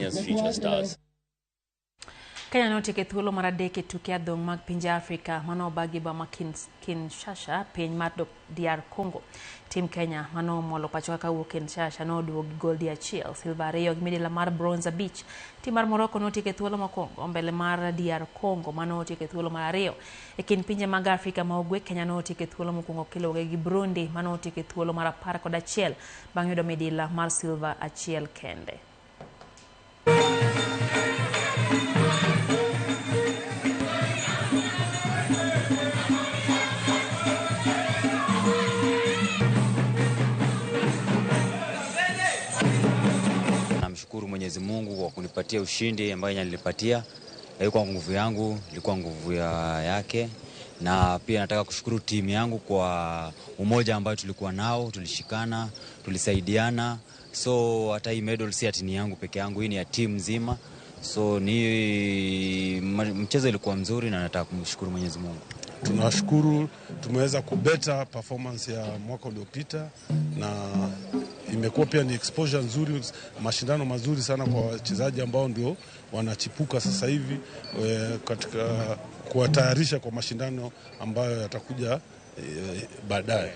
Kenya's future stars. Kenya notieko e thuolo mar adek e tuke adhong' mag pinje Afrika mane obagi boma Kinshasa, piny mar DR Congo. Tim Kenya mane omolo pacho kawuok Kinshasa noduogo gi goldi 1, silver 2 gi midila mar bronze 5. Tim mar Morocco notieko e thuolo mokwongo mbele mar DR Congo mane otieko e thuolo mar ariyo. E kind pinje mag Afrika ma Ugwe, Kenya notieko e thuolo mokwongo kiluwe gi Burundi mane otieko e thuolo mar 11 bang' yudo midila mar silver 1 kende. Namshukuru Mwenyezi Mungu kwa kunipatia ushindi ambayo nilipatia. Haikuwa nguvu yangu, ilikuwa nguvu yake. Na pia nataka kushukuru timu yangu kwa umoja ambayo tulikuwa nao, tulishikana, tulisaidiana. So hata hii medal si ati ni yangu peke yangu, hii ni ya timu nzima. So ni mchezo ilikuwa mzuri na nataka kumshukuru Mwenyezi Mungu. Tunashukuru tumeweza kubetter performance ya mwaka uliopita, na imekuwa pia ni exposure nzuri, mashindano mazuri sana kwa wachezaji ambao ndio wanachipuka sasa hivi katika kuwatayarisha kwa mashindano ambayo yatakuja baadaye.